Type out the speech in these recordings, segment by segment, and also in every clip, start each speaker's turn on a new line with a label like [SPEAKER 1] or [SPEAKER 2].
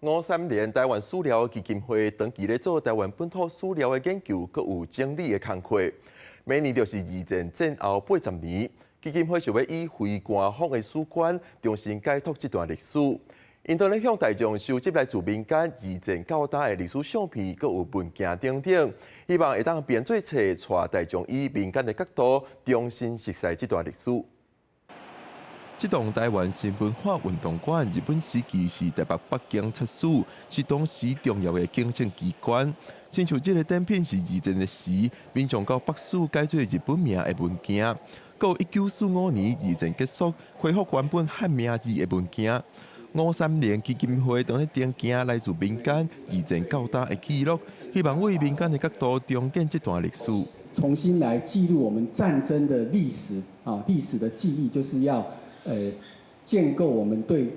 [SPEAKER 1] 吳三連臺灣史料基金會長期咧做臺灣本土史料的研究，閣有整理的工課。明年就是二戰戰後八十年，基金會想欲以非官方的史觀重新解讀這段歷史。𪜶當咧向大眾收集來自民間二戰到今的歷史相片，閣有文件等等，希望會當編做冊，帶大眾以民間的角度重新熟悉這段歷史。這棟臺灣新文化運動館，日本時期是臺北北警察署，是當時重要的警政機關。親像這个展品是二戰的時，民眾到北市改做日本名的文件。閣有1945年二戰結束，恢復原本漢名字的文件。吳三連基金會當咧重建來自民間二戰到今的記錄，希望為民間的角度重建這段歷史。
[SPEAKER 2] 重新來記錄我們戰爭的歷史啊，歷史的記憶，就是要建構我們對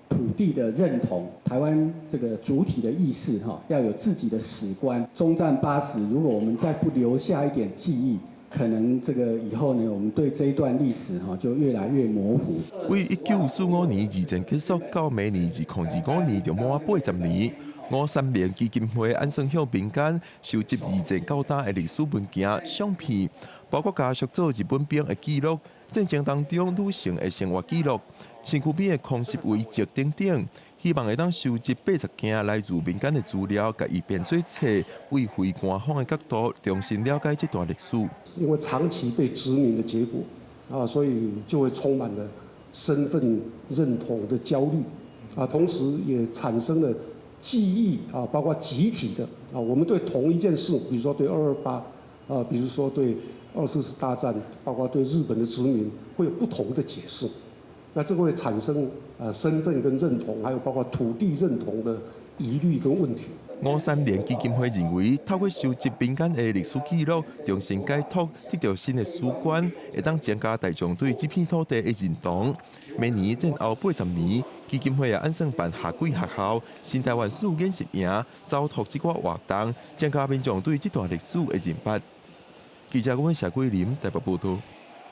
[SPEAKER 2] 土地的認同，台灣這個主體的意識哈，要有自己的史觀。終戰八十，如果我們再不留下一點記憶，可能這個以後呢，我們對這一段歷史哈就越來越模糊。
[SPEAKER 1] 為1945年二戰結束到明年2025年就滿八十年，吳三連基金會按算向民間收集二戰到今的歷史文件、相片，包括家屬做日本兵的記錄、戰爭當中女性的生活記錄、身軀邊的空襲遺跡等等，希望會當收集八十件來自民間的資料，共伊編做冊，為非官方的角度重新了解這段歷史。
[SPEAKER 3] 因為長期被殖民的結果，啊，所以就會充滿了身份認同的焦慮，啊，同時也產生了記憶啊，包括集體的啊，我們對同一件事，比如說對二二八，啊，比如說對二次大戰，包括對日本的殖民，會有不同的解釋。那這個會產生啊身份跟認同，還有包括土地認同的疑慮跟問題。
[SPEAKER 1] 吳三連基金會認為，透過收集民間的歷史記錄，重新解讀，得著新的史觀，會當增加大眾對這片土地的認同。明年戰後八十年，基金會也按算辦夏季學校、新臺灣史研習營，走透這寡活動，增加民眾對這段歷史的認捌。記者阮謝桂林台北報道。